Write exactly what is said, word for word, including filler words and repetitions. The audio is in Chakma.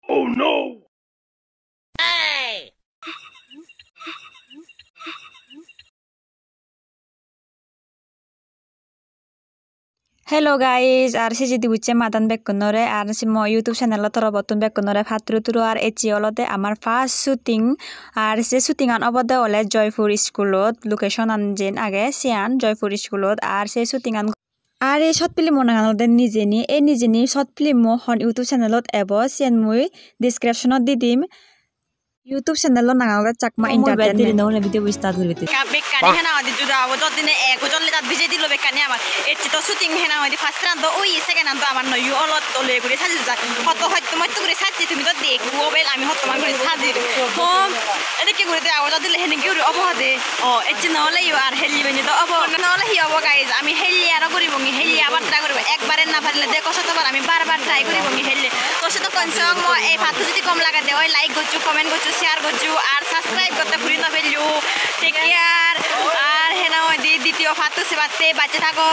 Oh no! Hello guys, ar siji dibucche madan bekkunore, ar se mo YouTube channel-o torobottun bekkunore patturu turu. Ar ecche olode amar first shooting, ar se shooting-an obode ole Joypur school-ot, location-an jen age siyan Joypur school-ot. Ar se shooting-an, ar ei short film-o nangan olode Nijeni. Ei Nijeni short film-o hon YouTube channel-ot ebo, siyen mui description-ot di dim. YouTube channel-o nangan olode Chakma Entertainment. Video start guri bete. Ka bekkani hena hoide juda obo, jot dine ek ujol ledat bijei dilo bekkani amar. Ecche to shooting hena hoide first-an do oye, second-an do amar noyo olot dole guri sajei jai. Hoto hotto motto guri sajei tumi do dekko obel ami hottoman guri sajei. Hom, edekke guri de obo, jot dile henengi guri obo hode. O, ecche no oleyo ar helle benne do obo. No ole hi obo guys, ami helle aro guribongi, helle abar try guribo. Ekbare na parile de ekko sotobar ami bar bar try guribongi helle. To sedokkon song mo ei part-to jodi gom lage de oi like goccho, comment goccho, share goccho, ar subscribe gotte bhuli no phello. Take care. Ar hena hoide ditiyo part-to sebatte bacche thago.